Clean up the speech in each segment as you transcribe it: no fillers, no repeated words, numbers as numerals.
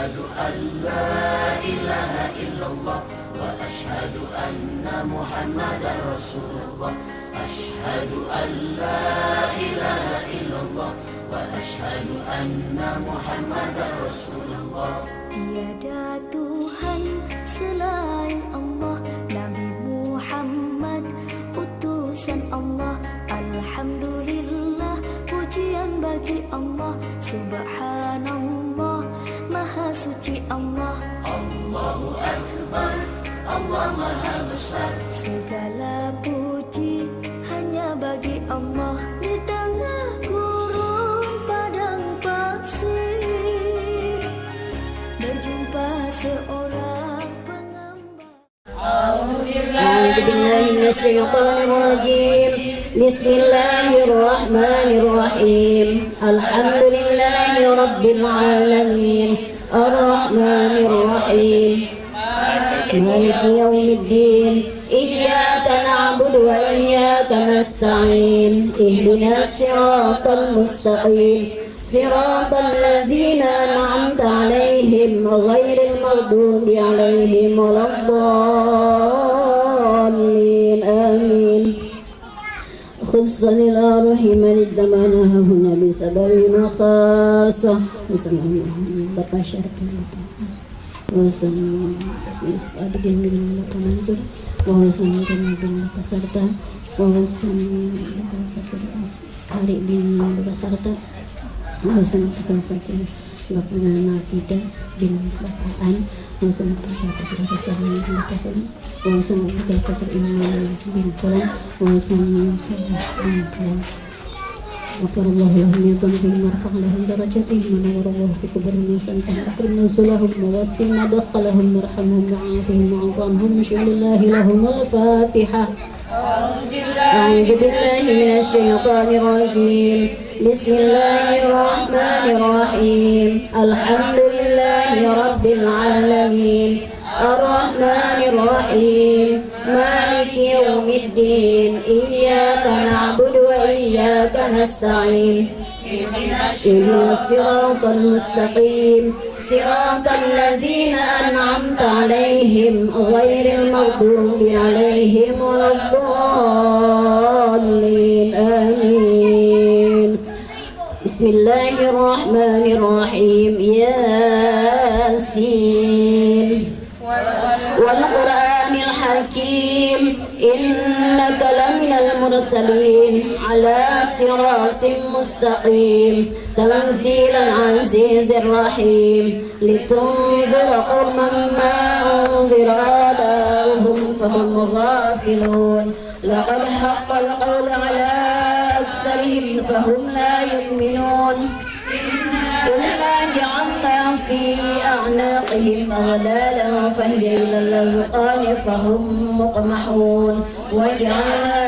أشهد أن لا إله إلا الله وأشهد أن محمدا رسول الله. أشهد أن لا إله إلا الله وأشهد أن محمدا رسول الله. Tiada Tuhan selain Allah, Nabi Muhammad utusan Allah. Alhamdulillah, pujian bagi Allah. Subhanallah, Maha Suci Allah. Allahu Akbar, Allah Maha Besar. Segala puji hanya bagi Allah. Di tengah gurun padang pasir, berjumpa seorang pengembala. أعوذ بالله من الشيطان الرجيم. بسم الله الرحمن الرحيم. الحمد لله رب العالمين، الرحمن الرحيم، مالك يوم الدين. إياك نعبد وإياك نستعين. اهدنا الصراط المستقيم، صراط الذين أنعمت عليهم، غير المغضوب عليهم ولا الضالين. آمين. خص للأرحم للزمان هنا بسبب ما خاصة وسلم Bapak Syarif وسلم Yusuf Abidin bin Bapak Mansur وسلم bin Bapak Sarta وسلم Fakir Kali bin Bapak Sarta وسلم Fakir Bapak Nafida bin Bapak An وسلم Fakir Bapak Sarman bin Bapak Fulan وسلم Fakir Imam bin Fulan وسلم Soleh bin Fulan. غفر الله لهم من ذنوبهم ورفع لهم درجاتهم ونور الله في قبورهم وسنتهم أكرم نزلهم ووسع مدخلهم وارحمهم وعافهم واعف عنهم. لله لهم الفاتحة. أعوذ بالله من الشيطان الرجيم. بسم الله الرحمن الرحيم. الحمد لله رب العالمين، الرحمن الرحيم، مالك يوم الدين. إياك نعبد وإياك نستعين. اهدنا الصراط المستقيم، صراط الذين أنعمت عليهم، غير المغضوب عليهم ولا الضالين. آمين. بسم الله الرحمن الرحيم. ياسين والقرآن الحكيم، إنك لمن المرسلين على صراط مستقيم، تنزيل العزيز الرحيم. لتنذر قوما ما أنذر آباؤهم فهم غافلون. لقد حق القول على أكثرهم فهم لا يؤمنون. إنا جعلنا في أعناقهم أغلالا فهي إلى الأذقان فهم مقمحون. وجعلنا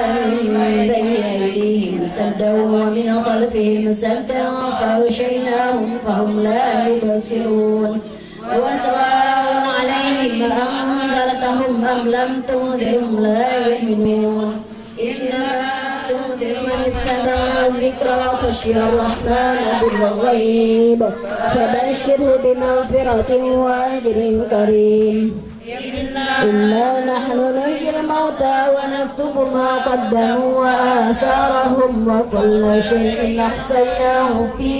من بين أيديهم سدا ومن خلفهم سدا فأغشيناهم فهم لا يبصرون. وسواء عليهم أأنذرتهم أم لم تنذرهم لا يؤمنون. إنما تنذر من اتبع الذكر وخشي الرحمن بالغيب، فبشره بمغفرة وأجر كريم. إنا نحن نحيي الموتى ونكتب ما قدموا وآثارهم، وكل شيء أحصيناه في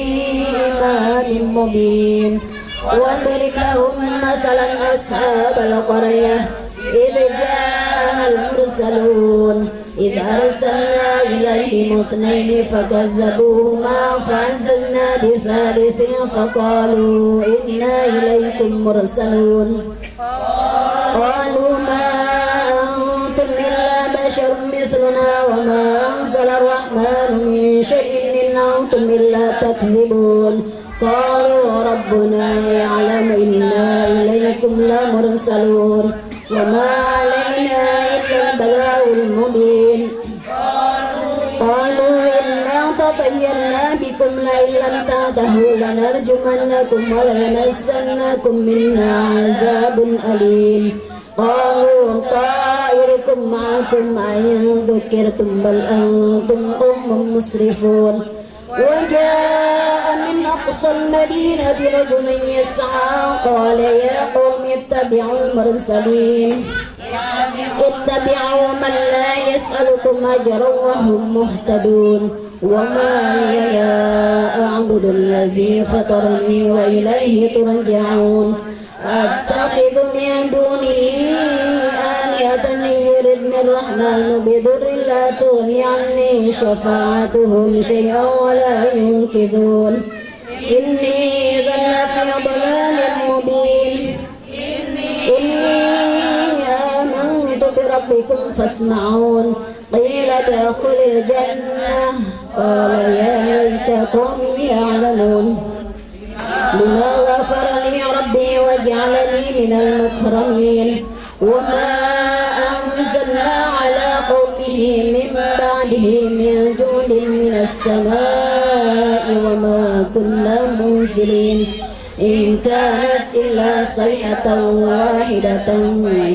إمام مبين. واضرب لهم مثلا أصحاب القرية إذ جاءها المرسلون، إذ أرسلنا إليهم اثنين فكذبوهما فعززنا بثالث فقالوا إنا إليكم مرسلون. قالوا ما أنتم إلا بشر مثلنا وما أنزل الرحمن من شيء إن أنتم إلا تكذبون. قالوا ربنا يعلم إنا إليكم لمرسلون وما علينا إلا البلاغ المبين. قالوا إنا تطيرنا بكم، لئن لم تنتهوا لنرجمنكم وليمسنكم منا عذاب أليم. قالوا طائركم معكم أئن ذكرتم، بل أنتم قوم مسرفون. وجاء من أقصى أقصى المدينة رجل يسعى قال يا قوم اتبعوا المرسلين اتبعوا من لا يسألكم أجرا وهم مهتدون وما لي لا أعبد الذي فطرني وإليه ترجعون أتخذ من دونه آلهة يردني الرحمن بضر لا تغني عني شفاعتهم شيئا ولا ينقذون إني إذا لفي ضلال مبين إني آمنت بربكم فاسمعون قيل ادخل الجنة قال يا ليت قومي يعلمون بما غفر لي ربي وجعلني من المكرمين وما أنزلنا على قومه من بعده من جند من السماء وما كنا منزلين إن كانت إلا صيحة واحدة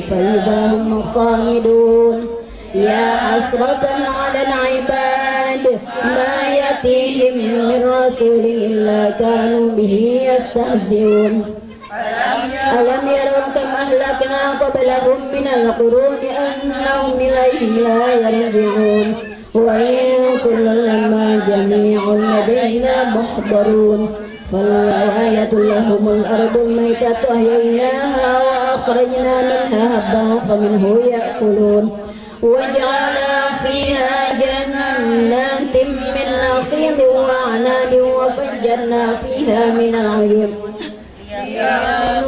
فإذا هم خامدون يا حسرة على العباد ما يأتيهم من رسول إلا كانوا به يستهزئون ألم يروا كم أهلكنا قبلهم من القرون أنهم إليهم لا يرجعون وإن كل لما جميع لدينا محضرون فالآية لهم الأرض الميتة أحييناها وأخرجنا منها حبا فمنه يأكلون وجعلنا فيها جنات من نخيل وأعناب وفجرنا فيها من العيون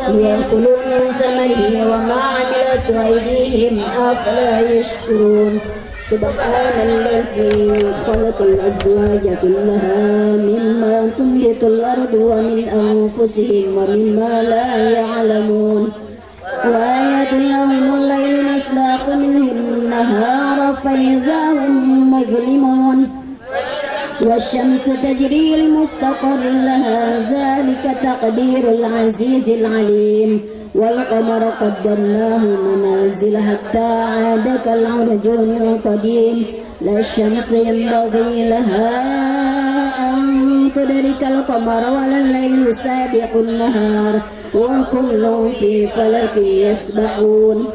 ليأكلوا من ثمره وما عملت أيديهم أفلا يشكرون سبحان الذي خلق الأزواج كلها مما تنبت الأرض ومن أنفسهم ومما لا يعلمون وآية لهم الليل نسلخ منه النهار فإذا هم مظلمون والشمس تجري لمستقر لها ذلك تقدير العزيز العليم والقمر قدرناه منازل حتى عاد كالعرجون القديم لا الشمس ينبغي لها أن تدرك القمر ولا الليل سابق النهار وكل في فلك يسبحون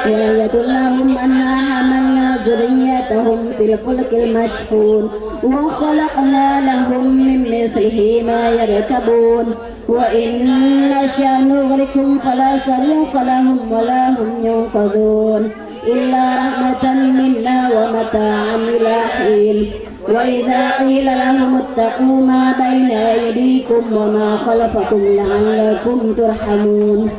وآية لهم أنا حملنا ذريتهم في الفلك المشحون وخلقنا لهم من مثله ما يركبون وإن نشأ نغرقهم فلا صريخ لهم ولا هم ينقذون إلا رحمة منا ومتاعا إلى حين وإذا قيل لهم اتقوا ما بين أيديكم وما خلفكم لعلكم ترحمون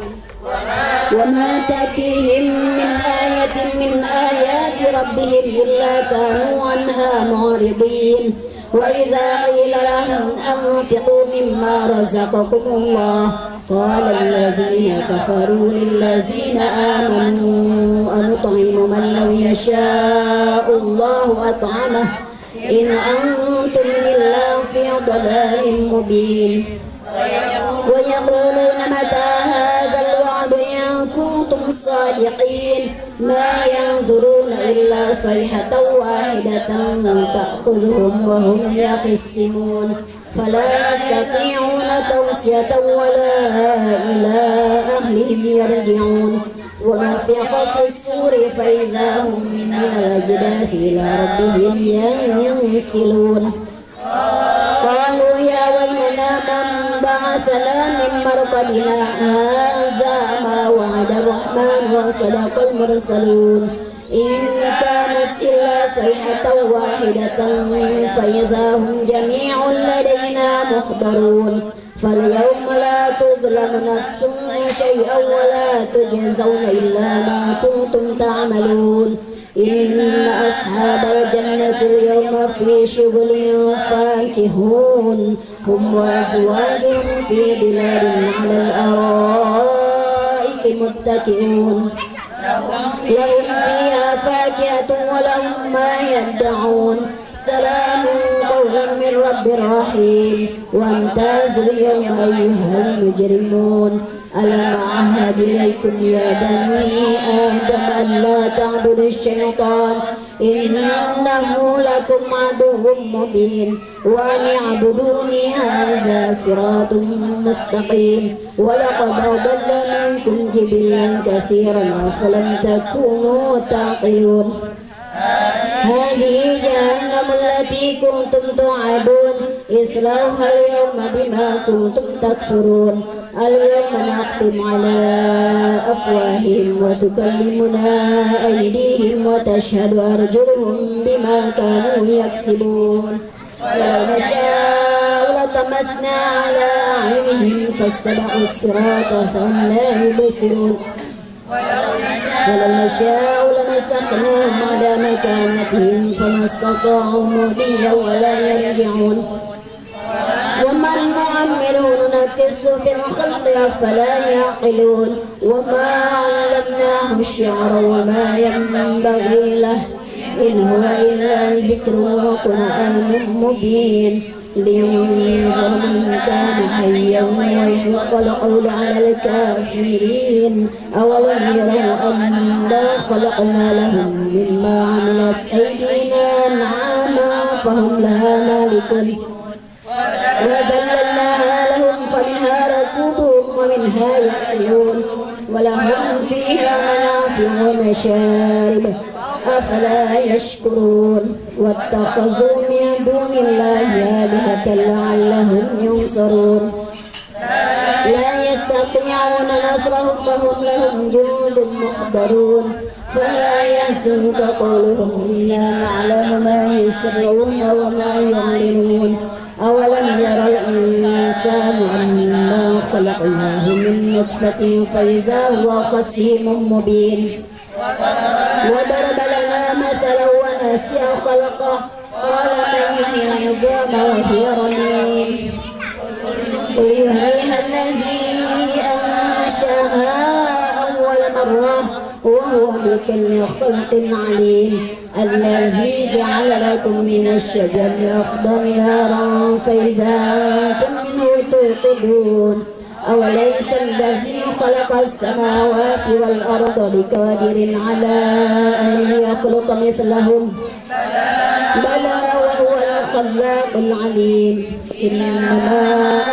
وما تأتيهم من آية من آيات ربهم إلا كانوا عنها معرضين وإذا قيل لهم أنفقوا مما رزقكم الله قال الذين كفروا للذين آمنوا أنطعم من لو يشاء الله أطعمه إن أنتم إلا في ضلال مبين ويقولون متى هذا الوعد إن كنتم صادقين ما ينظرون إلا صيحة واحدة تأخذهم وهم يخصمون فلا يستطيعون توصية ولا إلى أهلهم يرجعون ونفخ في الصور فإذا هم من الأجداث إلى ربهم ينسلون قالوا يا ويلنا من بعثنا من مرقدنا هذا ما وعد الرحمن وصدق المرسلون إن كانت إلا صيحة واحدة فإذا هم جميع لدينا محضرون فاليوم لا تظلم نفس شيئا ولا تجزون إلا ما كنتم تعملون إن أصحاب الجنة اليوم في شغل فاكهون هم وأزواجهم في ظلال على الأرائك متكئون لهم فيها فاكهة ولهم ما يدعون سلام قولا من رب رب رحيم. وامتازوا اليوم أيها المجرمون. ألم أعهد إليكم يا بني آدم أن لا تعبدوا الشيطان إنه لكم عدو مبين وأن اعبدوني هذا صراط مستقيم. ولقد أضل منكم جبلا كثيرا أفلم تكونوا تعقلون. هذه جهنم التي كنتم توعدون اصلوها اليوم بما كنتم تكفرون. اليوم نختم على أفواههم وتكلمنا أيديهم وتشهد أرجلهم بما كانوا يكسبون. ولو نشاء لطمسنا على أعينهم فاستبقوا الصراط فأنى يبصرون. ولو نشاء لمسخناهم على مكانتهم فما استطاعوا مضيا ولا يرجعون. ومن نعمره ننكسه في الخلق أفلا يعقلون. وما علمناه الشعر وما ينبغي له إن هو إلا ذكر وقرآن مبين. لينذر من كان حيا ويحق القول على الكافرين. أولم يروا أنا خلقنا لهم مما عملت أيدينا أنعاما فهم لها مالكون. وذللناها لهم فمنها ركوبهم ومنها يأكلون. ولهم فيها منافع ومشارب أفلا يشكرون. واتخذوا من دون الله آلهة لعلهم ينصرون. لا يستطيعون نصرهم وهم لهم جند محضرون. فلا يحزنك قولهم إنا نعلم ما يسرون وما يعلنون. أولم ير الإنسان أنا خلقناه من نطفة فإذا هو خصيم مبين. وضرب لنا مثلا ونسي خلقه قال من يحيي العظام وهي رميم. قل يحييها الذي أنشأها أول مرة وهو بكل خلق عليم. الذي جعل لكم من الشجر الأخضر نارا فإذا أنتم منه توقدون. أوليس الذي خلق السماوات والأرض بقادر على أن يخلق مثلهم؟ بلى وهو الخلاق العليم. إنما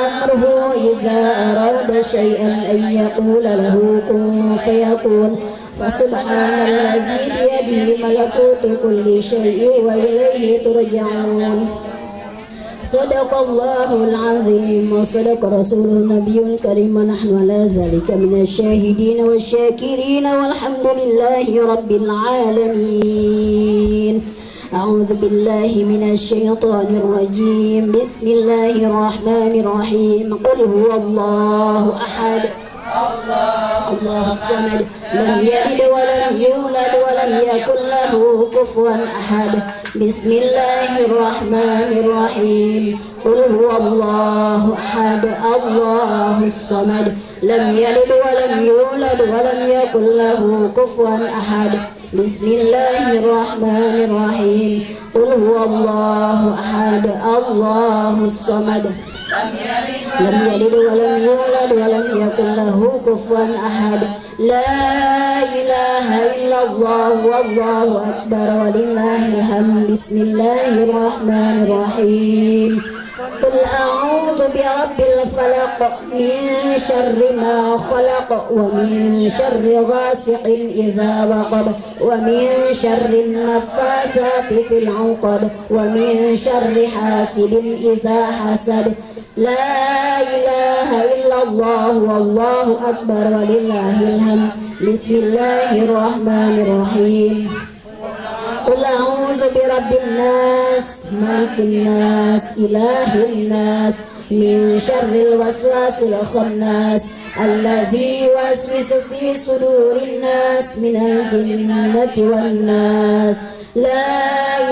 أمره إذا أراد شيئا أن يقول له كن فيكون. فسبحان الذي بيده ملكوت كل شيء وإليه ترجعون. صدق الله العظيم وصدق رسوله النبي الكريم، ونحن على ذلك من الشاهدين والشاكرين، والحمد لله رب العالمين. أعوذ بالله من الشيطان الرجيم. بسم الله الرحمن الرحيم. قل هو الله أحد الله الصمد لم يلد ولم يولد ولم يكن له كفوا أحد. بسم الله الرحمن الرحيم. قل هو الله أحد الله الصمد لم يلد ولم يولد ولم يكن له كفوا أحد. بسم الله الرحمن الرحيم. قل هو الله أحد الله الصمد لم يلد ولم يولد ولم يكن له كفوا أحد. لا إله إلا الله والله أكبر ولله الحمد. بسم الله الرحمن الرحيم. قل أعوذ برب الفلق من شر ما خلق ومن شر غاسق إذا وقب ومن شر النفاثات في العقد ومن شر حاسد إذا حسد. لا إله إلا الله والله أكبر ولله الحمد. بسم الله الرحمن الرحيم. قل أعوذ برب الناس ملك الناس إله الناس من شر الوسواس الخناس الذي يوسوس في صدور الناس من الجنة والناس. لا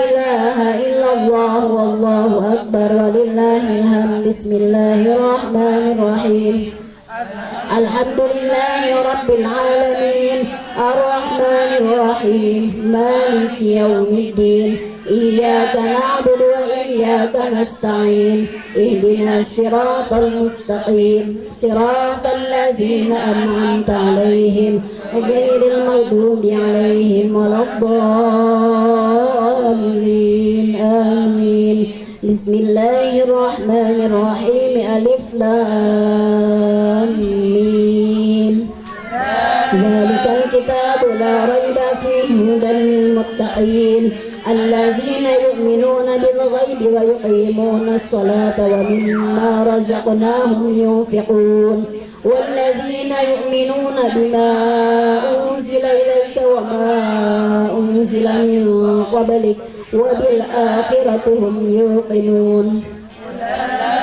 إله إلا الله والله أكبر ولله الحمد. بسم الله الرحمن الرحيم. الحمد لله رب العالمين الرحمن الرحيم مالك يوم الدين إياك نعبد وإياك وإياك نستعين اهدنا الصراط المستقيم صراط الذين أنعمت عليهم غير المغضوب عليهم ولا الضالين آمين. بسم الله الرحمن الرحيم. ألف لام ميم. ذلك الكتاب لا ريب فيه هدى للمتقين الذين يؤمنون بالغيب ويقيمون الصلاة ومما رزقناهم ينفقون والذين يؤمنون بما أنزل إليك وما أنزل من قبلك وبالآخرة هم يوقنون.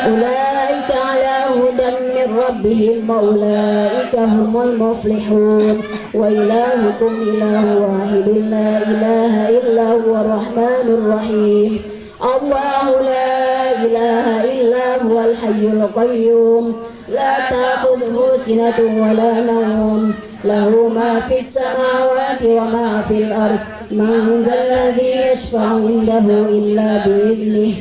أولئك على هدى من ربهم وأولئك هم المفلحون. وإلهكم إله واحد لا إله إلا هو الرحمن الرحيم. الله لا إله إلا هو الحي القيوم لا تأخذه سنة ولا نوم له ما في السماوات وما في الأرض. من ذا الذي يشفع عنده إلا بإذنه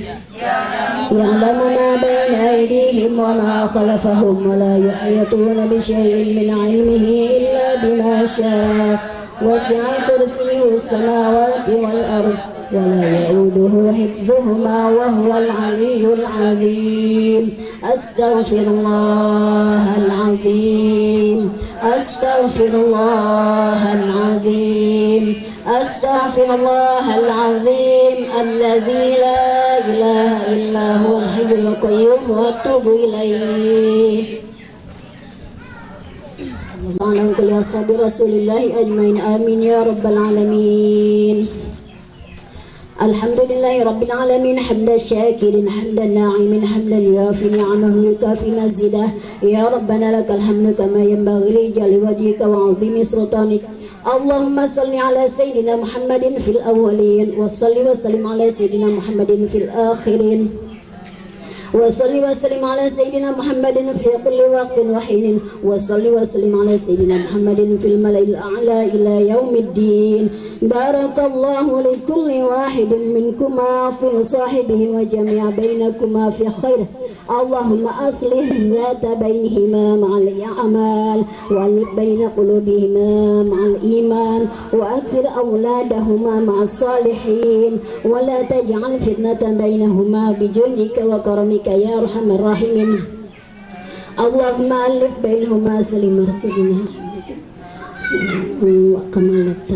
يعلم ما بين أيديهم وما خلفهم ولا يحيطون بشيء من علمه إلا بما شاء. وسع كرسيه السماوات والأرض ولا يؤوده حفظهما وهو العلي العظيم. أستغفر الله العظيم، أستغفر الله العظيم، أستغفر الله العظيم الذي لا إله إلا هو الحي القيوم وأتوب إليه. وعلى كل أصحاب رسول الله أجمعين، آمين يا رب العالمين. الحمد لله رب العالمين، حمد الشاكرين، حمد الناعمين، حمدا يوافي نعمه ويكافي مزيده. يا ربنا لك الحمد كما ينبغي لجلال وجهك وعظيم سلطانك. اللهم صل على سيدنا محمد في الأولين، وصل وسلم على سيدنا محمد في الآخرين، وصل وسلم على سيدنا محمد في كل وقت وحين، وصل وسلم على سيدنا محمد في الملأ الأعلى إلى يوم الدين. بارك الله لكل واحد منكما في صاحبه وجمع بينكما في خير. اللهم أصلح ذات بينهما مع الأعمال، وألف بين قلوبهما مع الإيمان، وأكثر أولادهما مع الصالحين، ولا تجعل فتنة بينهما بجودك وكرمك يا أرحم الراحمين. اللهم ألف بينهما سلم سيدنا كما ألفت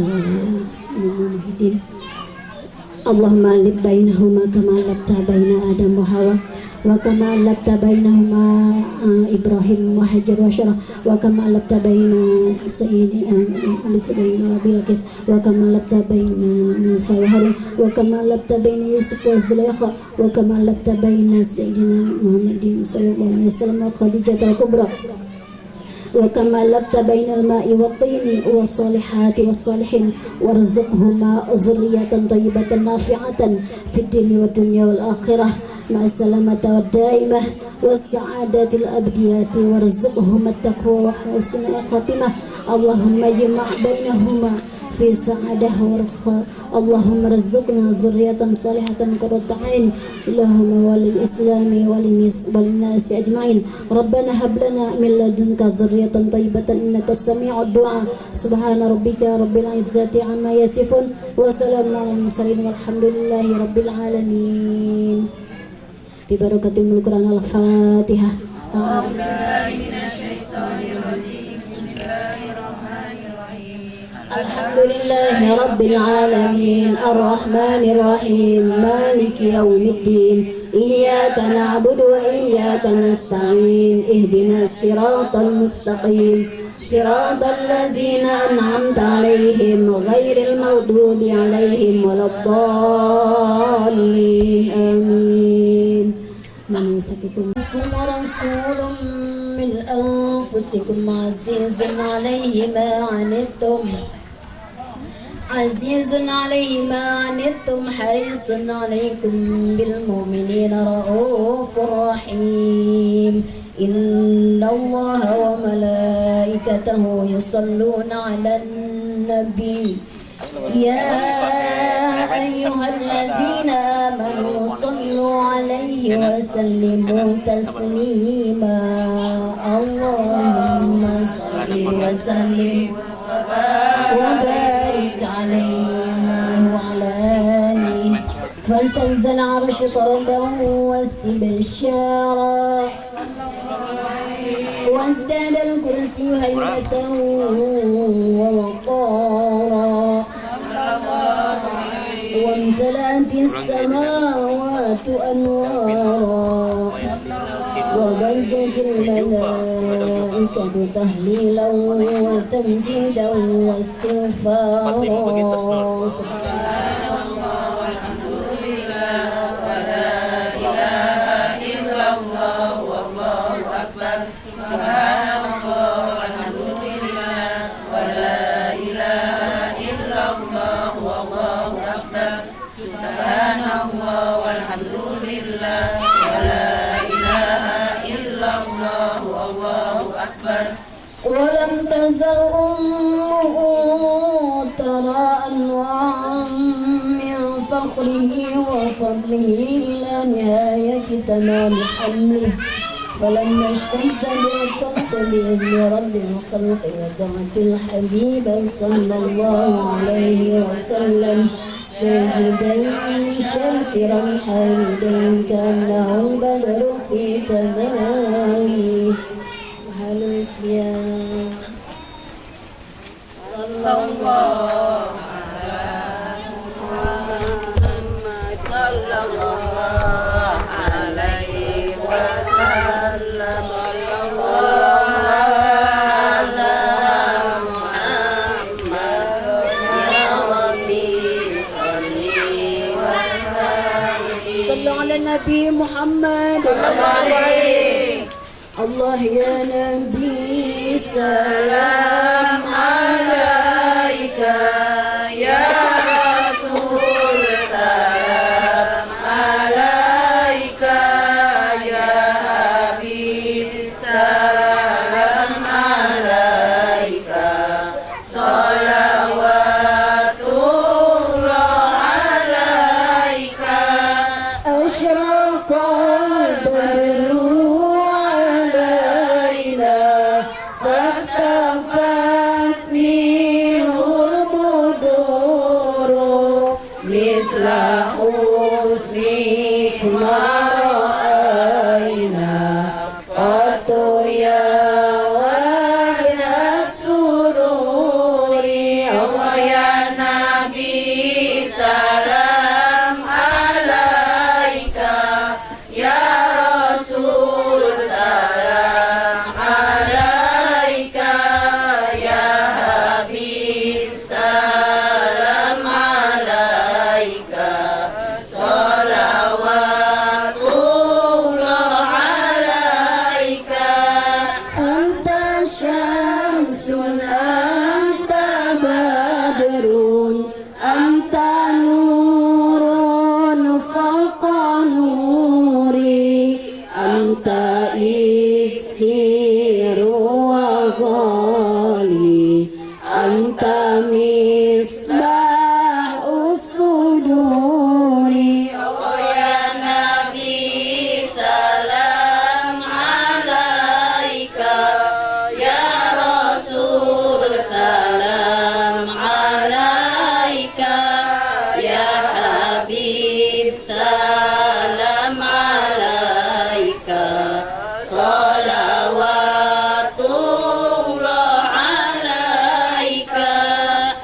اللهم ألف بينهما كما ألفت بين آدم وحواء، وكما ألفت بينهما إبراهيم وهاجر وسارة، وكما ألفت بين سيدنا وبلقيس، وكما ألفت بين موسى وهارون، وكما ألفت بين يوسف وزليخة، وكما ألفت بين سيدنا محمد صلى الله عليه وسلم وخديجة الكبرى، وكما ألفت بين الماء والطين والصالحات والصالحين، وارزقهما ذرية طيبة نافعة في الدين والدنيا والآخرة مع السلامة والدائمة والسعادة الأبدية، وارزقهما التقوى وحسن الخاتمة. اللهم اجمع بينهما في سعادة ورخاء. اللهم ارزقنا ذرية صالحة قرة عين لهم وللإسلام وللناس أجمعين. ربنا هب لنا من لدنك ذرية طيبة إنك السميع الدعاء. سبحان ربك رب العزة عما يصفون، وسلام على المرسلين، والحمد لله رب العالمين. ببركة القرآن، الفاتحة. أعوذ بالله من الشيطان الرجيم. بسم الله الرحمن الرحيم. الحمد لله رب العالمين، الرحمن الرحيم، مالك يوم الدين، إياك نعبد وإياك نستعين، اهدنا الصراط المستقيم، صراط الذين أنعمت عليهم غير المغضوب عليهم ولا الضالين، آمين. من سكتم ورسول من أنفسكم عزيز عليه ما عنتم عزيز عليه ما عنتم حريص عليكم بالمؤمنين رؤوف رحيم. إن الله وملائكته يصلون على النبي يا أيها الذين آمنوا صلوا صلوا عليه وسلموا تسليما. اللهم صل وسلم وبارك عليه وعلى آله. فاهتز العرش طربا واستبشارا، وازداد الكرسي هيبة ووقارا، وامتلأت السماوات أنوارا، وضجت الملائكة تهليلا وتمجيدا واستغفارا. سبحان الله والحمد لله ولا إله إلا الله والله أكبر. سبحان الله والحمد لله ولا إله إلا الله والله أكبر. سبحان الله والحمد لله ولا إله إلا الله والله أكبر. ولم تزل أمه ترى أنواعا من فخره وفضله إلى نهاية تمام حمله. فلما اشتد بالطلق بإذن رب الخلق وضعت الحبيب صلى الله عليه وسلم ساجدا شاكرا حامدا كأنه البدر في تمامه. القيام صلى الله على محمد صلى الله عليه وسلم. صلى الله على محمد يا ربي صل وسلم. صلوا على النبي محمد. صلى الله عليه. الله يا نبي سلام عليك، يا رسول سلام عليك، يا حبيب سلام عليك، صلوات الله عليك. أشرق البدر علينا فاختفت منه البدور، مثل حسنك ما رأينا قط يا وجه السرور. الله يا نبي سلام عليك، يا رسول سلام عليك، يا حبيب سلام عليك، صلوات الله عليك. أنت شمس أنت بدر أنت نور فوق نوري، أنت إكسير وغالي، أنت مصباح الصدور. يا نبي سلام عليك، يا رسول سلام عليك، يا حبيب سلام عليك، صلوات الله عليك.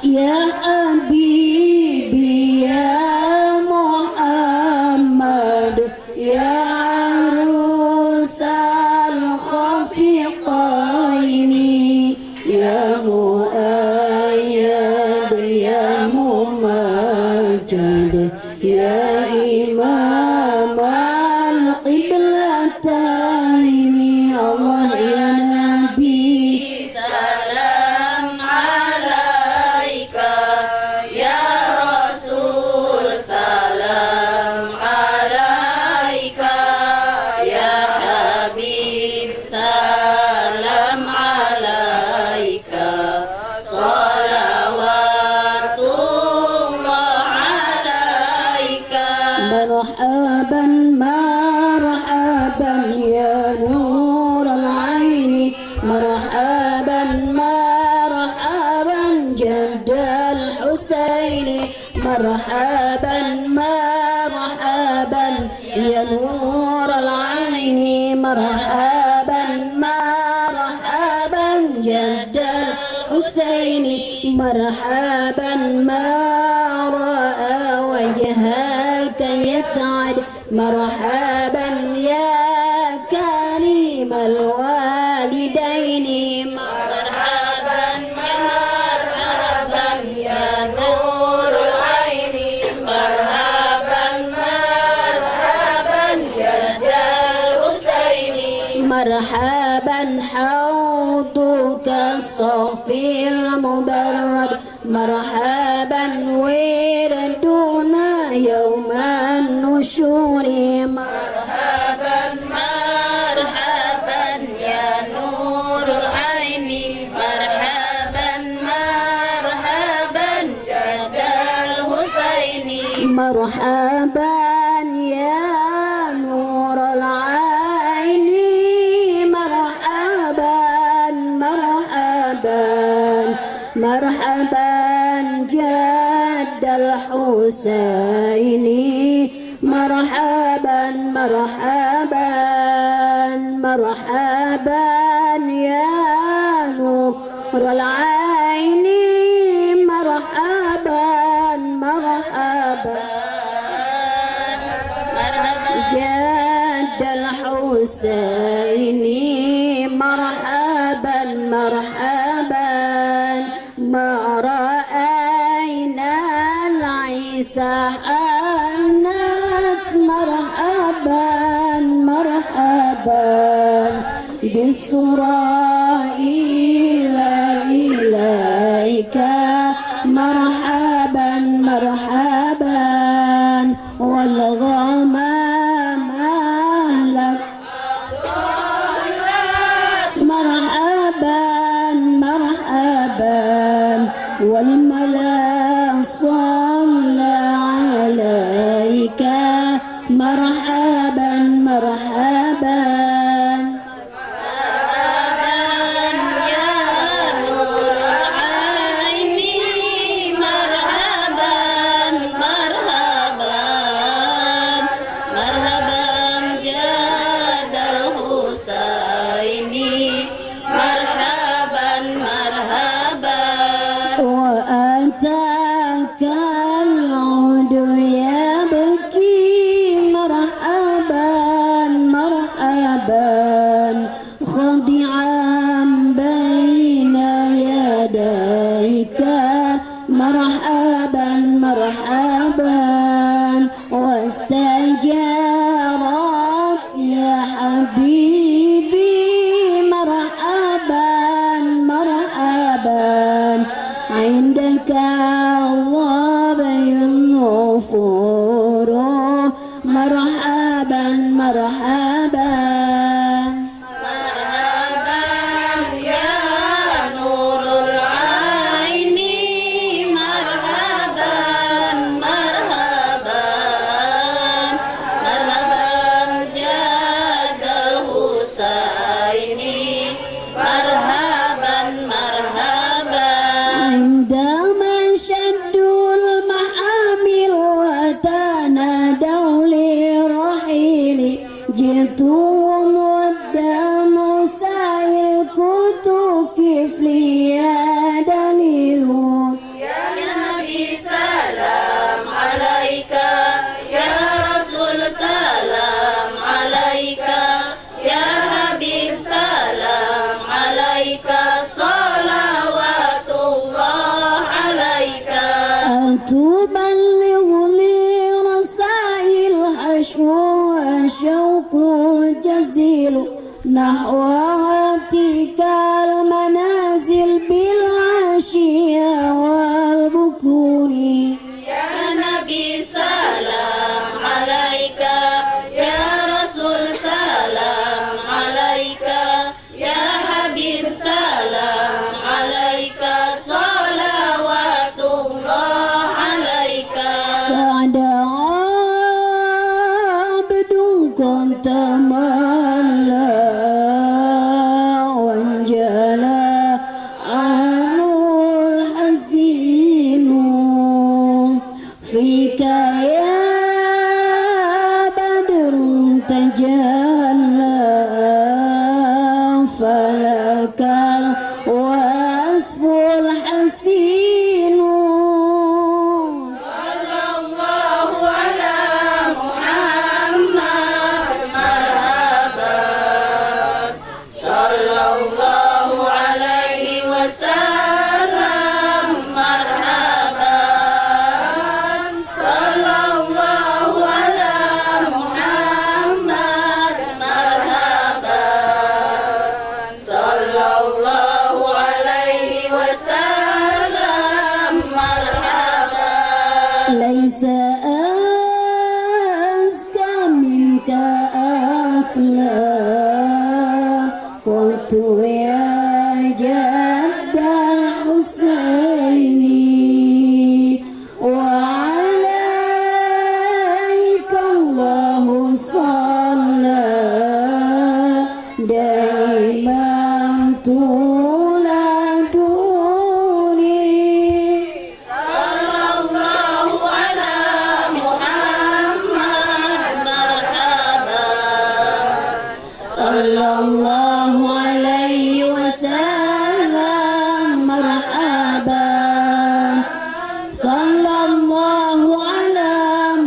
يا حبيبي يا محمد، يا عروس الخفيقين، يا مؤيد يا ممجد، يا إمام القبلتين. الله يا نبي سلام عليك، يا رسول سلام عليك. مرحبا يا نور العين، مرحبا مرحبا جد الحسين، مرحبا مرحبا يا نور العين، مرحبا مرحبا جد الحسين، مرحبا ما رأى وجهك يسعد، مرحبا يا كريم الوالدين، مرحبا مرحبا يا نور العين، مرحبا مرحبا جد الحسين، مرحبا حوضك الصافي المبرد، مرحبا وردنا يوم النشور، مرحبا مرحبا يا نور العين، مرحبا مرحبا جد الحسين، مرحبا يا نور العين، مرحبا مرحبا مرحبا جد الحسين، مرحبا مرحبا مرحبا يا نور العين، مرحبا مرحبا مرحبا جد الحسين، مرحبا مرحبا ما رأينا العيسى حنت، مرحبا مرحبا بالسراء إليك، مرحبا مرحبا والغمام أهلا، مرحبا مرحبا والملا صلى عليك، مرحبا مرحبا مرحبا يا نور العين، مرحبا مرحبا مرحبا جد الحسين، مرحبا مرحبا وأتاك العود يبكي، مرحبا مرحبا خاضعا بين يديك، مرحبا مرحبا واستجارت يا حبيبي، مرحبا مرحبا عندك ظبي النفور، مرحبا مرحبا مرحبا يا نور العين، مرحبا مرحبا مرحبا جد الحسين، مرحبا مرحبا عندما شدوا المحامل وتنادوا للرحيل، جئتهم والدمع سائل، قلت كفلي يا دليل، يا نبي سلام عليك، يا رسول سلام عليك، يا حبيب سلام عليك، صلوات الله عليك. تبلغ لي رسائل حشو وشوق الجزيل، نحو هاتيك المنازل بالعشية والبكور. يا نبي سلام عليك، يا رسول سلام عليك، يا حبيب سلام عليك، صلوات الله عليك. سعد عبد تجلى فلك الوصف الحسين. صلى الله على محمد مرحبا، صلى الله عليه وسلم مرحبا، صلى الله على محمد مرحبا، صلى الله عليه وسلم مرحبا. ليس أزكى منك أصلا قلت يا جد الحسين، وعليك الله صلى دائما طول دوني. صلى الله على محمد مرحبا، صلى الله عليه وسلم مرحبا، صلى الله على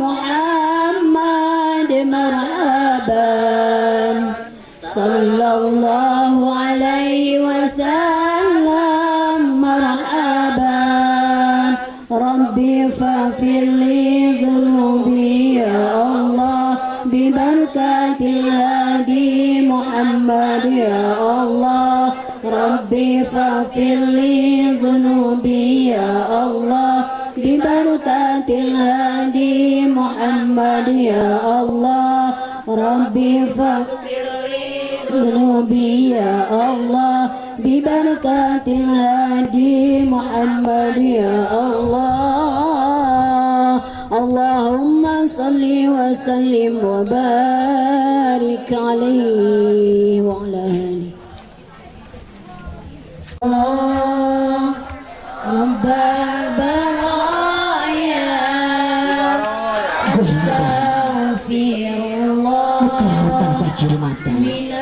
محمد مرحبا، صلى الله عليه وسلم مرحبا. ربي فاغفر لي ذنوبي يا الله ببركة الهادي محمد يا الله. ربي فاغفر لي ذنوبي يا الله ببركة الهادي محمد يا الله. ربي فاغفر لي ذنوبي يا الله ببركة الهادي محمد يا الله. اللهم صل وسلم وبارك عليه وعلى آله. الله رب البرايا أستغفر الله Nuklaur tanpa juru mata من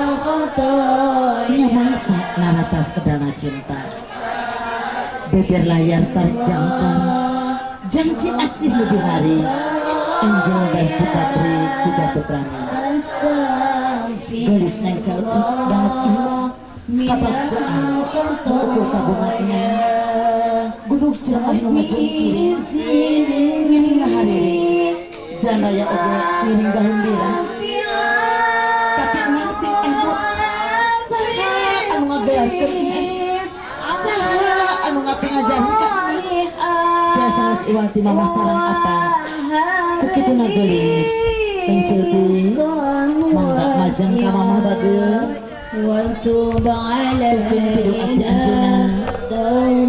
الخطايا. Nyamangsa naratas kedana cinta. Beber layar tarik jangkar. Janji asih lebih hari. Anjing baris dipatri ku jatuh rami. أستغفر Gelis neng selfie banget ieu. Kabagjaan ukur kagungan neng. Gunung ceramah nu ngajungkiri. Ngiring ngahariri. Janaya oge ngiring gahimbira. Tapi neng sing emot. Saha anu ngagelarkeun neng? Saha anu ngapengajaran ka neng? Biasa geus iwati mama sarang apa? Ku kituna geulis. Neng Silvi, mangga majang ka mama bageur. وتب Tungkeun pidung ati علينا anjeunna.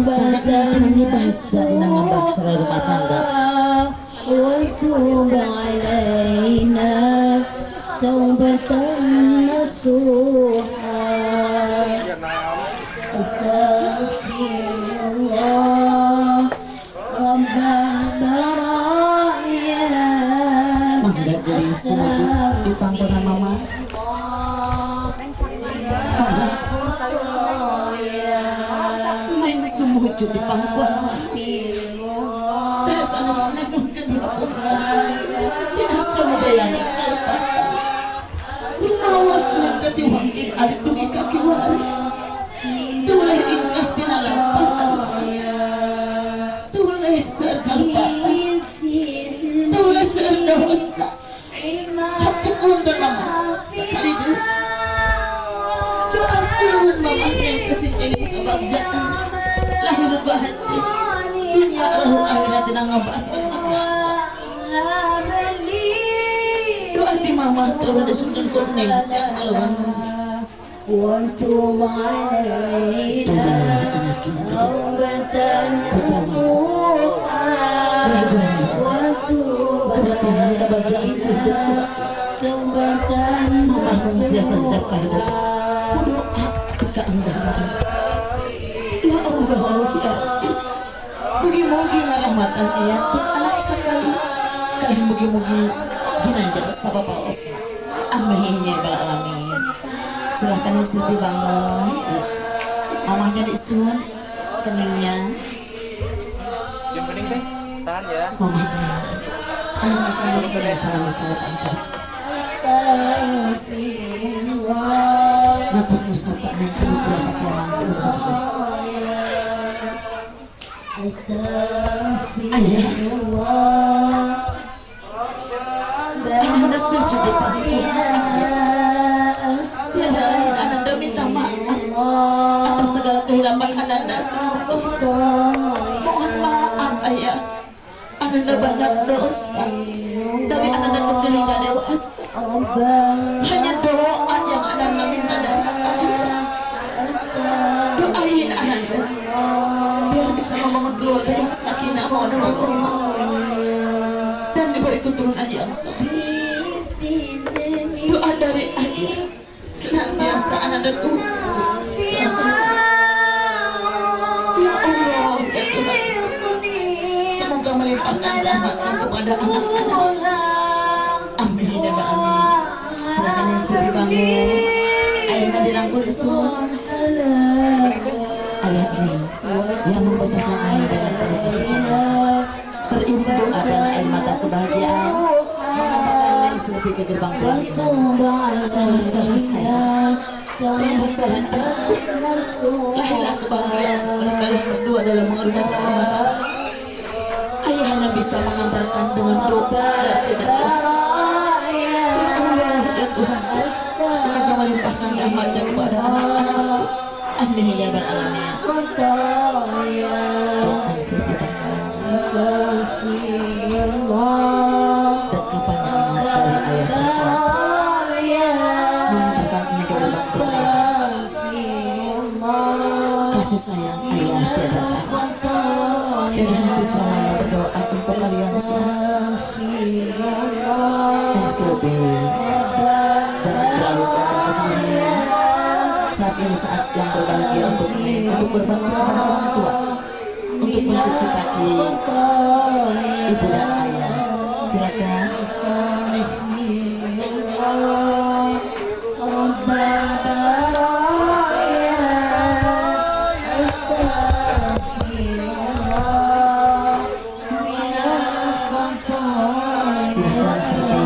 Sangka توبة pinangi bahasa dina ngambak sareng rumah tangga. وتب علينا توبة نصوحا. أستغفر الله رب البرايا. Mangga geulis sumaju di pangkona mama. Mangga neng sumujud di pangkuan mama. Terus sanes neng nuhunkeun dihapunten. Tina sumedayana kalepatan. Rumawas neng teh tiwangking alit dugi ka kiwari. Tuleh ingkah tina lampah alus. Tuleh seueur kalepatan. Tuleh seueur dosa. Hapunten mama sekali deui. Doakeun mama neng kesing kebahagiaan lahir batin dunia roh akhirat dina ngabas rumah tangga. Doa ti mama teu bade sungkeun ku neng siang kalawan وتب علينا anak Inggris توبة نصوحا. وتب Kedatangan kebahagiaan علينا توبة mama tiasa setiap kali نصوحا. Ku doa keanggaran. Ya Allah, ya Rabbi, mugi-mugi ngarahmatan iya tun anak sekali kali, mugi-mugi dina Ginanjar sapapaos. Amin ya rabbal alamin. Silahkan yang Silvi bangun. Ya. Mamahnya disun keningnya. Cium bening teh. Tahan ya. Mamahnya. Anak akan memberi salam salam ansas. Astaghfirullah. Ngatur musata neng kudu berasa tenang kudu berasa tenang. Astaghfirullah. Ananda sujud di pangku. Tiada lain Ananda minta maaf atas segala kehilapan Ananda selama ini. Mohon maaf ayah, Ananda banyak dosa dari Ananda kecil hingga dewasa. Hanya doa yang Ananda minta dari ayah. Doain Ananda biar bisa membangun keluarga yang sakinah mawaddah warahmah dan diberi keturunan yang soleh. Doa dari ayah senantiasa Ananda tunggu selama ini. Ya Allah, ya Tuhan, semoga melimpahkan rahmatnya kepada anak-anak. Amin ya rabbal alamin. Silakan yang sudah bangun. Ayahnya dirangkul isun. Ayah ini yang membesarkan Neng dengan penuh kasih sayang. Teriring doa dan air mata kebahagiaan mengantarkan Neng Silvi ke gerbang pelaminan. Selamat jalan sayang. Selamat jalan anakku. Lahirlah kebahagiaan oleh kalian berdua dalam mengarungi rumah tangga. Ayah hanya bisa mengantarkan dengan doa dan kejatuhan. Ya Allah, ya Tuhan, semoga melimpahkan rahmatnya kepada anak-anakku. Amin ya rabbal alamin. Neng Silvi bangun. Dan kapan nama dari ayah tercinta mengantarkan Neng ke gerbang pelaminan. Kasih sayang ayah tiada tara. Tiada henti selamanya berdoa untuk kalian semua. Neng Silvi, jangan berlarut dalam kesedihan. Saat ini saat yang terbahagia untuk Neng, untuk berbakti kepada orang tua, untuk mencuci kaki ibu dan ayah. Silakan. Silakan Silvi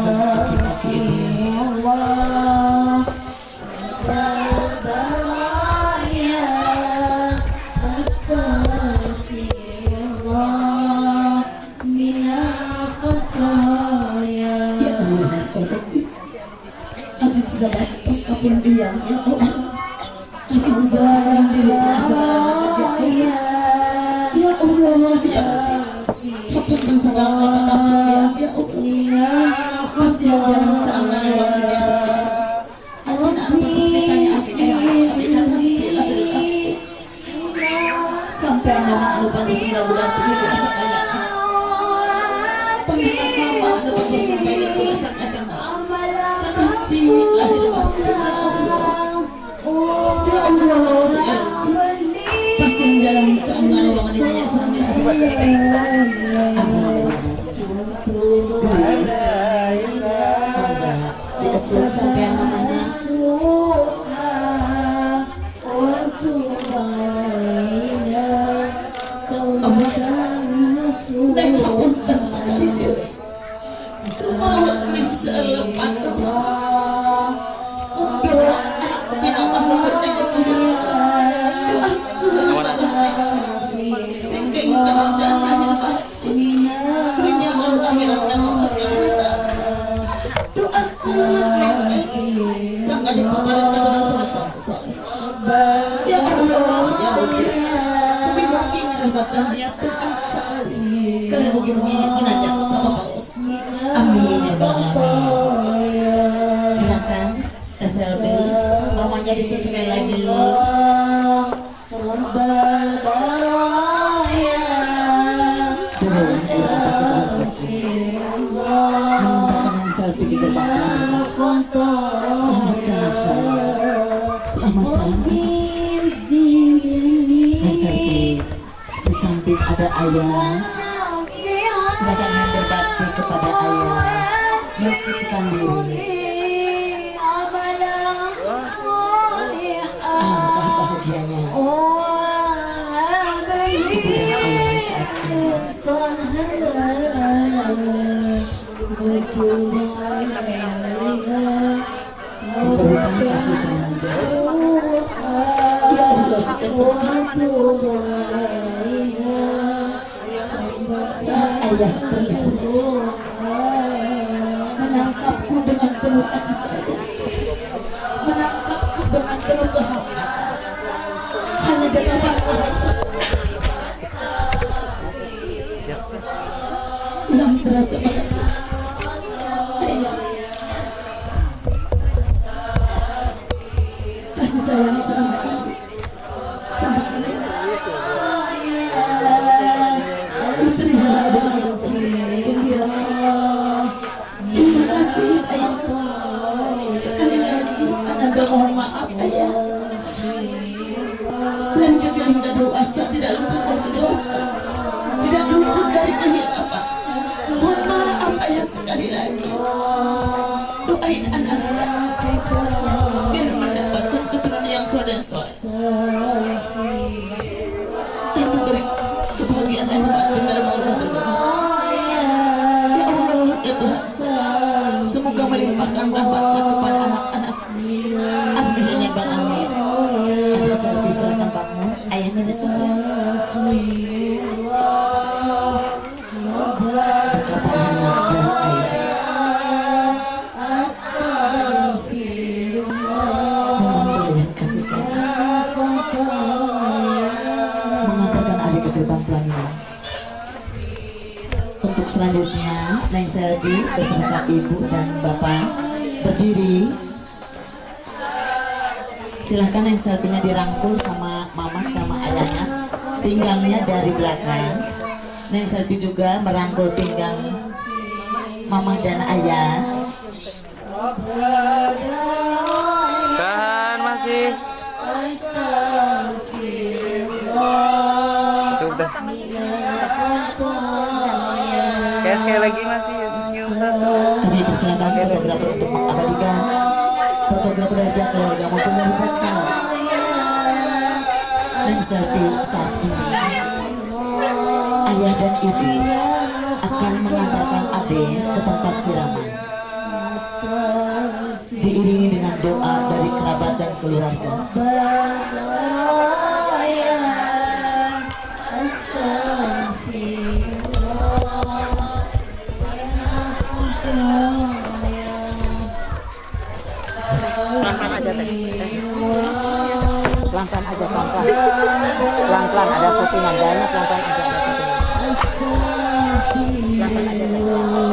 mencuci kaki ibu. Ya Allah, ya Rabbi. Abdi sudah batas kapun diam, ya Allah. Abdi sudah sendiri tidak segala ya Allah. Ya Allah, ya Rabbi. Hapunten segala kalepatan diam, ya Allah. Pasihan jalan caangan waktunya sendiri. Anjeun anu pantes mitanya abdi abdi dan abdi lahir batin. Sampai mama anu pantes mudah-mudahan begitu asa kaya. Pangeran mama anu pantes mempegang asa kaya. Tetapi lahir batin ya Allah. Ya Allah, ya Rabbi. Pasihan jalan caangan waktunya sendiri. Amin. Guys, mangga diasup sampean mamanya. Allah, Neng hapunten sakali deui. Rumaos neng seueur lepat doa ti mama nu keur neng disudutkeun. Doakeun mamah neng sing kenging kebahagiaan lahir batin. Dunya wal akhirat na keselamatan. Doakeun neng teh sangga dipaparin dengan soleh soleh. Ya Allah, ya Rabbi. Mugi-mugi ngarahmatan niatkeun anak sakali. Kalian mugi-mugi ginanjar sapapaos. Amin ya rabbal alamin. Silakan SLB, mamanya disusun sekali lagi. Terus air mata kebahagiaan mengantarkan Neng Selvi ke gerbang pelaminan. Selamat jalan sayang, selamat jalan anak. Neng Selvi, di samping ada ayah, Silakan yang berbakti kepada ayah, mensucikan diri. Alangkah bahagianya ibu dan ayah saat ini. Memberikan kasih sayang. Ya Allah, ya Tuhan, saat ayah terlahir menangkapku dengan penuh kasih sayang, menangkapku dengan penuh kehormatan. Hanya dekapan ayah yang terasa padaku. Ayah, kasih sayang selama ini sama nenek diterima dengan gembira. Terima kasih ayah. Sekali lagi ananda mohon maaf ayah. Dan kecil hingga dewasa tidak luput dari dosa, tidak luput dari kehilapan. Mohon maaf ayah sekali lagi. Doain ananda biar mendapatkan keturunan yang soleh dan soleh, dan memberi kebahagiaan lahir batin dalam Allah terutama. Ya Allah, ya Tuhan, semoga melimpahkan rahmatnya kepada anak-anak. Amin ya Bang, amin. Ada Selvi, silakan bangun. Ayahnya di sini. Dekapan hangat dari ayah dengan kasih sayang mengantarkan adik ke gerbang pelaminan. Untuk selanjutnya, Neng Selvi beserta ibu dan bapak berdiri. Silahkan Neng Selvinya dirangkul sama mama sama ayahnya, pinggangnya dari belakang. Neng Selvi juga merangkul pinggang mama dan ayah. Tahan masih. Cukup dah. Kayak sekali lagi masih ya, senyum satu. Kami persilakan fotografer untuk mengabadikan fotografer dari pihak keluarga maupun dari pihak sana. Neng Selvi saat ini, ayah dan ibu akan mengantarkan ade ke tempat siraman, diiringi dengan doa dari kerabat dan keluarga. Pelan-pelan aja teh. Pelan-pelan aja, pelan-pelan. Pelan-pelan ada syutingan, jalannya pelan-pelan aja ada syutingan. Pelan-pelan aja teh. Ada syutingan.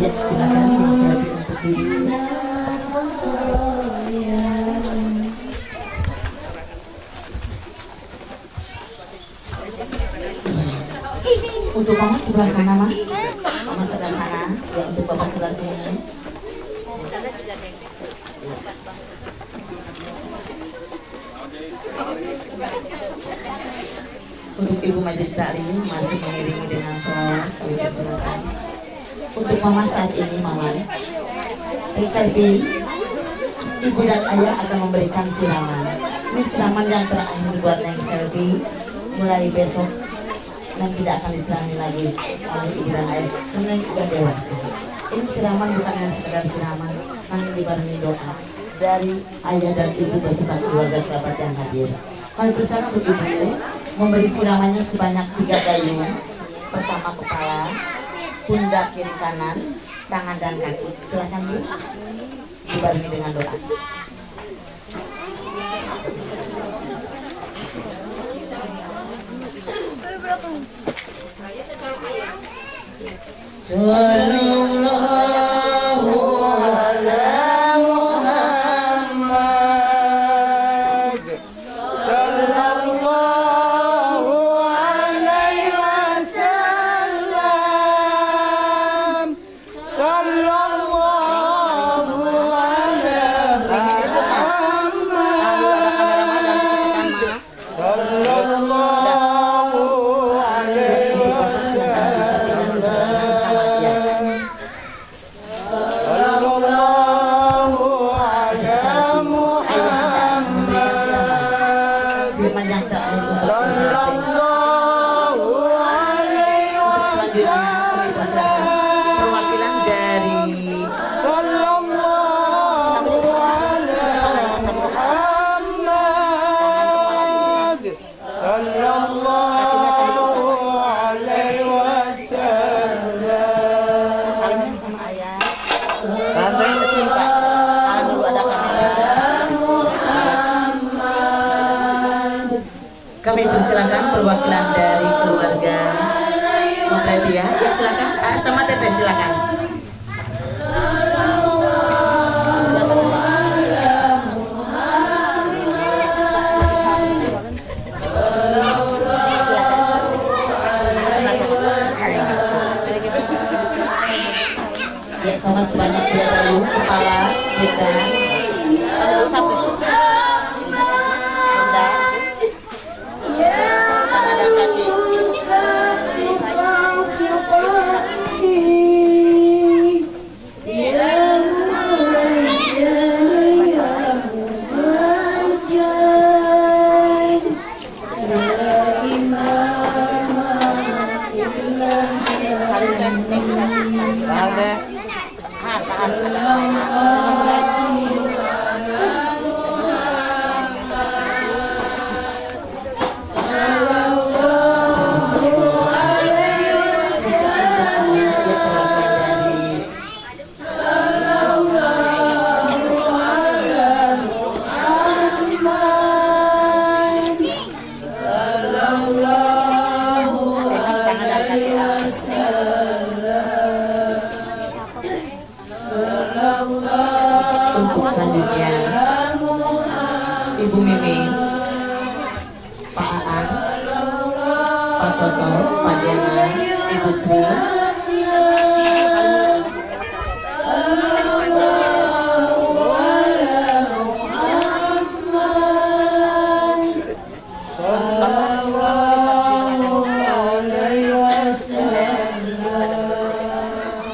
Ya, silakan Neng Selvi untuk duduk. Untuk mama sebelah sana, Ma. Mama sebelah sana. Ya, untuk bapak sebelah sini. Ya. Untuk ibu majelis taklim masih mengiringi dengan sholawat, kami persilakan. Untuk mama saat ini, mama Neng Selvi, ibu dan ayah akan memberikan siraman. Ini siraman yang terakhir buat Neng Selvi. Mulai besok Neng tidak akan disirami lagi oleh ibu dan ayah karena Neng udah dewasa. Ini siraman bukan hanya sekedar siraman, namun dibarengi doa dari ayah dan ibu beserta keluarga kerabat yang hadir. Kami persilakan untuk ibu memberi siramannya sebanyak 3 gayung. Pertama kepala, pundak kiri kanan, tangan dan kaki. Silakan Bu, dibarengi dengan doa. Sallallahu ala Muhammad. Sallallahu alaihi wasallam. Sallallahu ala Muhammad. Sallallahu alaihi Untuk Bapak silakan bisa pindah ke sama ya. Sallallahu ala Ayahanda memberikan siraman. Muhammad. Siraman yang terakhir untuk persilakan. Sallallahu alaihi Untuk selanjutnya kami persilakan perwakilan dari Sallallahu ala Muhammad. Sallallahu alaihi wasallam. Salim sama ayah. Tahan teh mesin Pak. Tahan dulu ada kamera. Kami persilakan perwakilan dari keluarga mempelai pria. Ya silakan, sama Teteh silakan. Ya sama sebanyak dua lalu kepala bunda. Dulu satu. Bunda. Tangan dan kaki. Tahan teh. Tahan, tahan. Ya perwakilan dari Tangan dan kaki. Untuk selanjutnya Ibu Mimin, Pak Aan, Pak Toto, Pak Jana, Ibu Sri,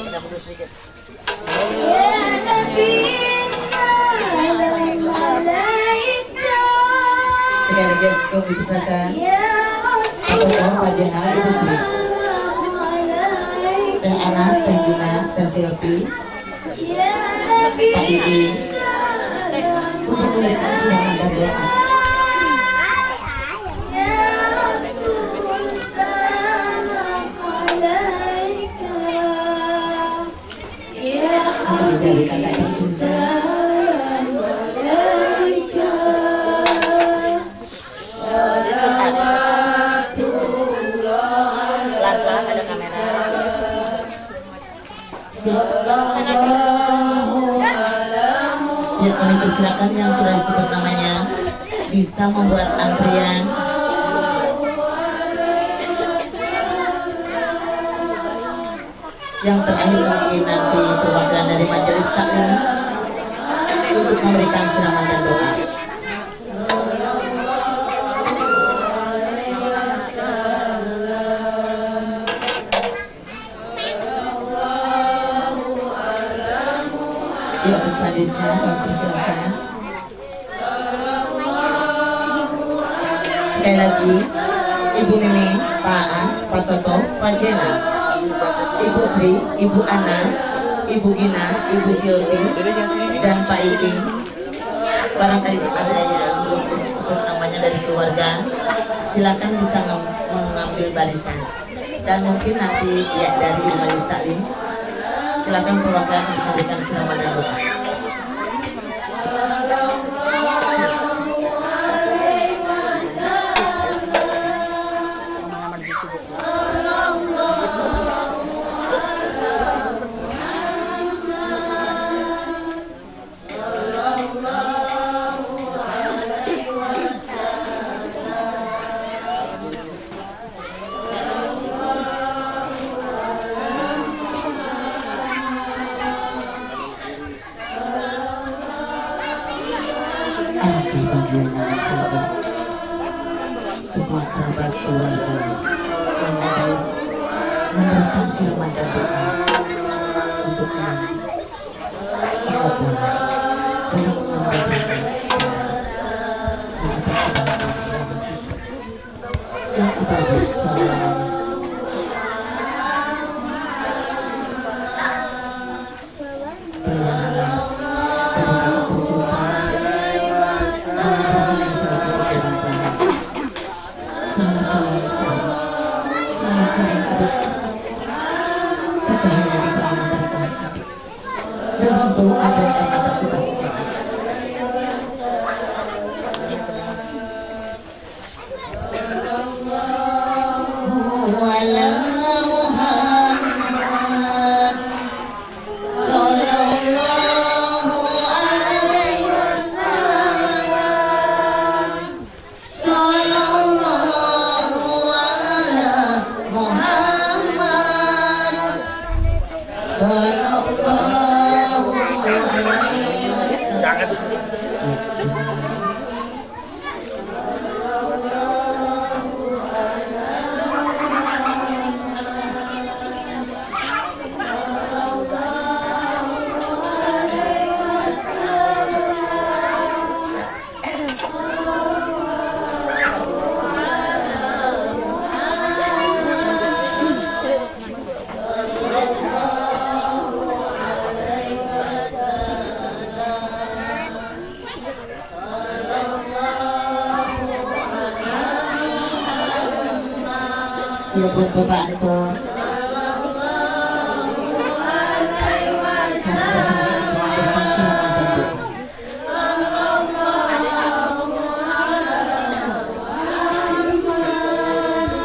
Kita mundur sedikit. Sekali lagi kami persilakan Pak Toto, Pak Jana, Ibu Sri, Teh Ana, Teh Gina, Teh Silpi, Pak Iin, untuk memberikan siraman dan doa. Mulai dari kakak tercinta, Pelan-pelan ada kamera. Ya kami persilakan yang sudah disebut namanya bisa membuat antrian. Yang terakhir mungkin nanti perwakilan dari majelis taklim untuk memberikan siraman dan doa. Ya untuk selanjutnya kami persilakan. Sekali lagi, Ibu Mimin, Pak Aan, Pak Toto, Pak Jena, Ibu Sri, Ibu Ana, Ibu Gina, Ibu Silvi, dan Pak Iing. Barangkali ada yang belum disebut namanya dari keluarga, silakan bisa mengambil barisan. Dan mungkin nanti ya dari majelis taklim, silakan perwakilan untuk memberikan siraman dan doa. Alangkah bahagianya Neng Selvi. Semua kerabat keluarga yang hadir memberikan siraman dan doa untuk Neng. Semoga dalam mengemban mendapat kebahagiaan yang abadi selama-lamanya. Perlahan dari kakak tercinta mengantarkan Neng Selvi ke gerbang tol. Selamat jalan, Selvi. Selamat jalan, adik. Kakak hanya bisa mengantarkan adik dengan doa dan air mata kebahagiaan. Ala Muhammad sallallahu alaihi wasallam, sallallahu ala Muhammad, sallallahu alaihi wasallam. Ya buat Bapak Anton, kami persilakan untuk memberikan siraman dan doa.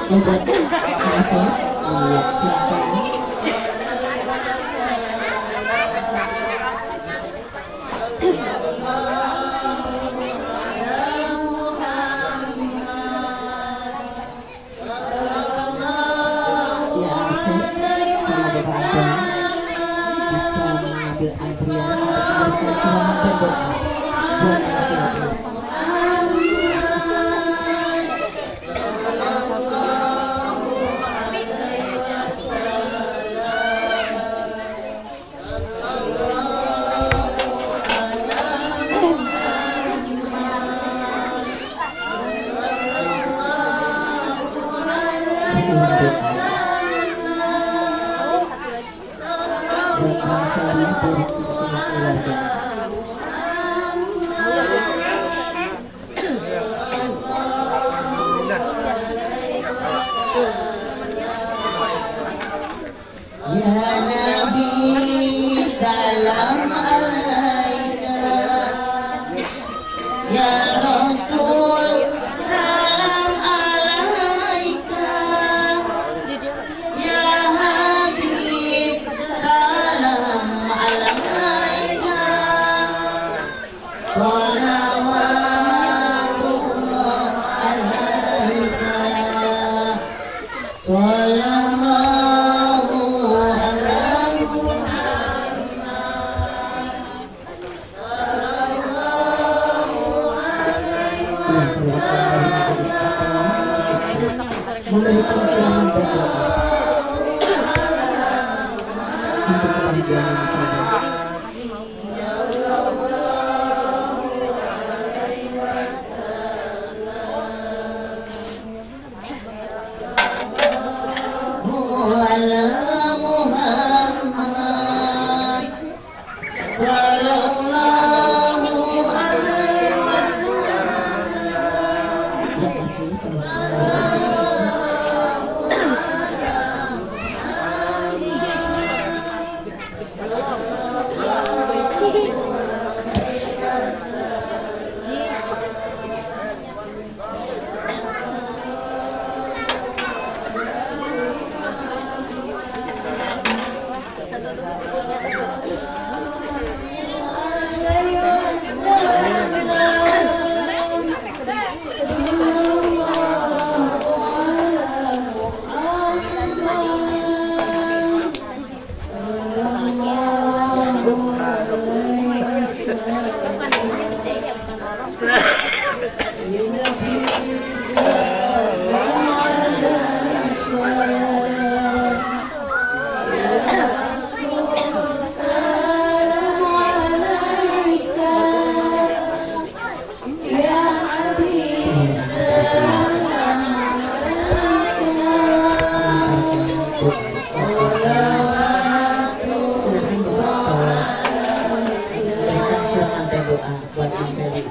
Ya buat Asep, iya silakan. Ya Asep sama Bapak Anton bisa mengambil antrian untuk memberikan siraman dan doa buat Neng Selvi. Terima doa buat Neng Selvi dari semua keluarga. Ya Nabi salam alaika, ya Rasul salam alaika, ya Habib salam alaika, salawatullah alaika, sallallahu alaihi. Ya, perwakilan dari Majelis Taklim memberikan siraman dan doa untuk kebahagiaan Neng Selvi. Ala Muhammad sallallahu alaihi wasallam. Ya masih perwakilan dari Majelis Taklim. Seli.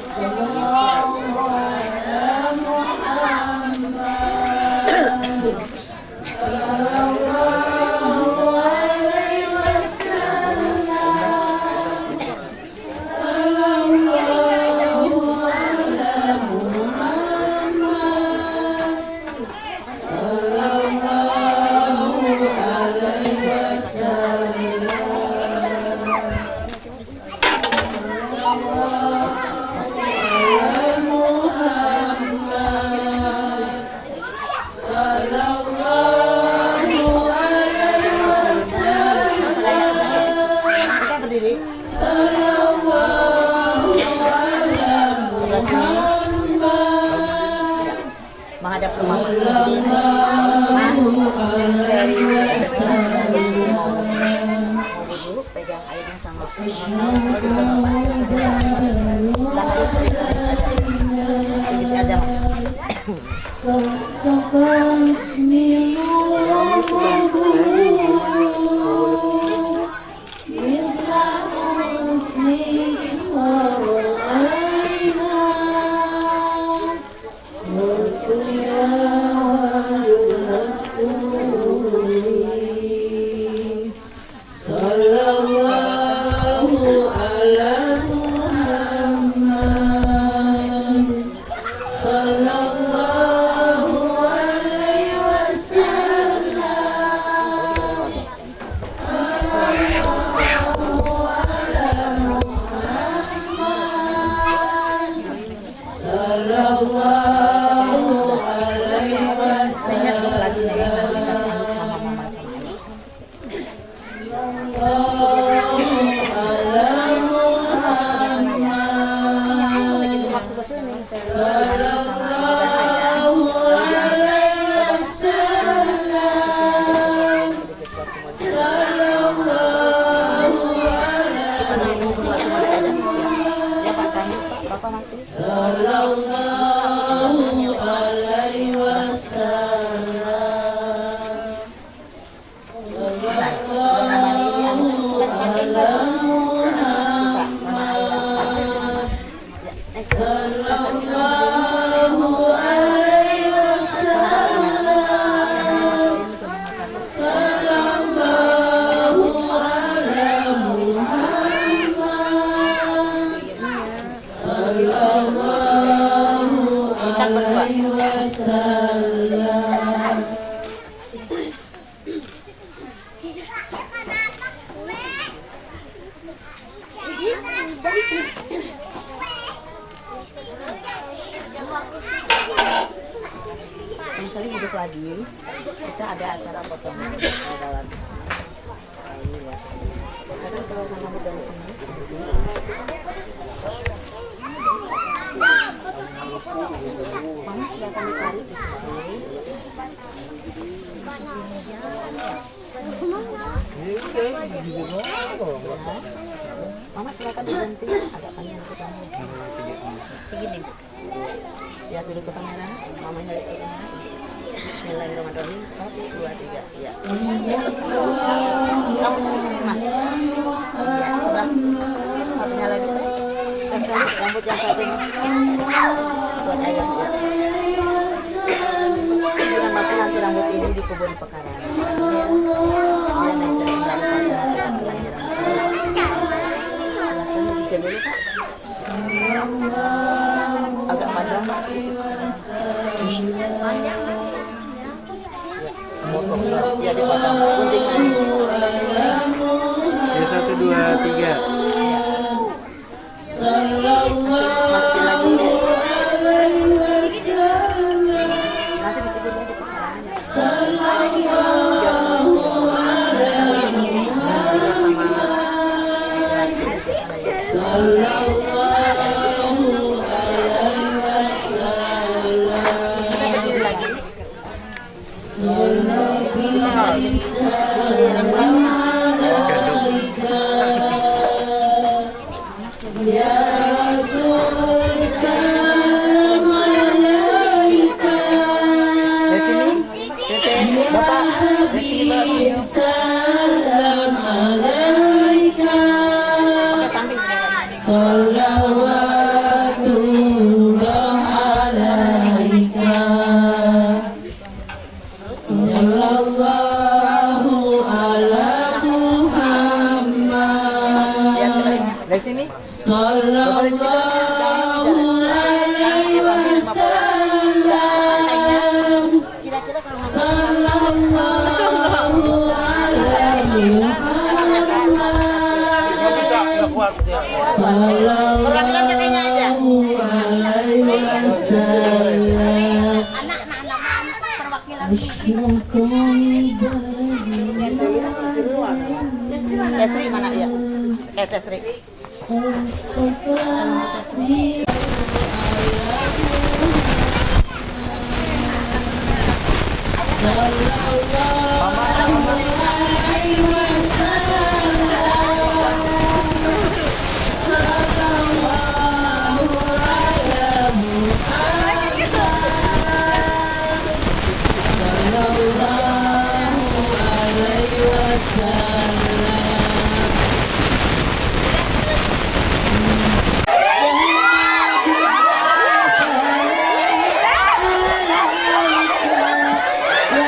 Sallallahu ala Muhammad. Sallallahu alaihi wasallam. Sallallahu ala Muhammad. Sallallahu alaihi wasallam. Sallallahu alaihi wasallam. Kita berdiri. Sallallahu ala Muhammad. Menghadap ke mama. Sallallahu alaihi wasallam. Mau duduk, pegang airnya sama. Ada. Sallallahu ala Muhammad. Sallallahu alaihi wasallam. Sallallahu ala Muhammad. Sallallahu alaihi Ingat dulu lagi nih, wasallam. nanti kita sambut sama mama sama ayah. Allahu ala Muhammad. Sallallahu alaihi wasallam. Sallallahu ala Ya Pak Tani, Bapak masih. Sallallahu alaihi wasallam. Sallallahu ala Muhammad. Sallallahu alaihi wasallam. Sallallahu ala Muhammad. Sallallahu alaihi wasallam. Misalnya duduk lagi, kita ada acara potongan dalam. Ini ya. Kadang kalau rambut dari sini, seperti Mama silakan ditarik di sisi. Mama silakan diganti agak panjang ke kamu. Begini. Lihat dulu ke kamera, mamanya lihat ke kamera. Bismillahirrahmanirrahim. 1, 2, 3. Ya. Kamu di sini, Mas. Ya, sebelah. Satunya lagi teh. Kasih rambut yang satunya. Buat ayah ya. Dengan bapak nanti rambut ini dikubur di pekarangan. Dia naik dari pada kelahiran. Silakan disisir dulu, Pak. Agak panjang Pak sedikit. Panjang. Ya, dipotong. Gunting. Ya, 1, 2, 3. Sallallahu alaihi wasallam. Nanti dikuburnya di pekarangan. Sallallahu ala Muhammad. Sallallahu alaihi wasallam. Kita berdiri lagi. Sallallahu salam alaika. Ya Rasul salam alaika. Dari sini, Tete, Ya Bapak, dari sini Bapak. Habib salam alaika. Pakai samping. Sallallahu Eh sini. Sallallahu alaihi wasallam. Kira-kira kalau Sallallahu ala Muhammad. Nggak bisa, nggak kuat dia. Sallallahu alaihi wasallam. Asyraqal badru Tesri mana ya? Eh Tesri. Mustafa Sallallahu alaihi wasallam. Sallallahu ala Muhammad. Sallallahu alaihi wasallam. Ya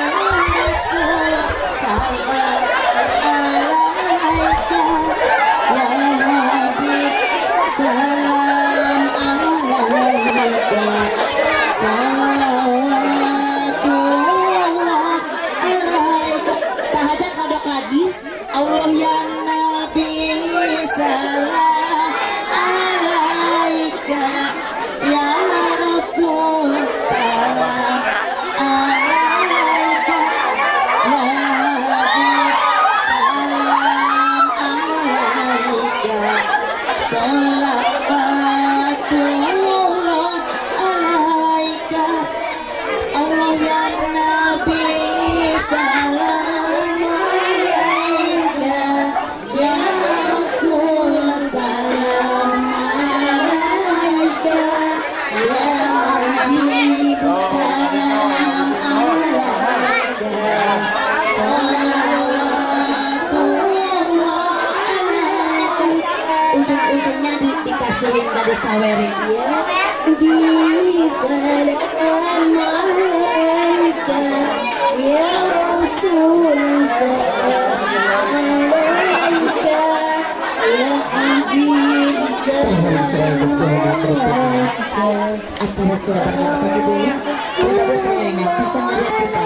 Rasul salam alaika, ya Habib salam alaika, salawatullah alaika. Tahajat ngodok lagi. Allah ya Nabi salam alaika, ya Rasul salam alaika, ya Habib salam alaika, salawatullah alaika. Allah ya Nabi salam alaika, ya Rasul salam alaika, ya Habib salam alaika, salawatullah alaika. Ujung-ujungnya dikasihin tadi sawerin. Ya Nabi salam alaika, ya Rasul salam alaika, ya Habib salam alaika. Acara sudah berlangsung itu. Kita bersama dengan bisa ngarias kita.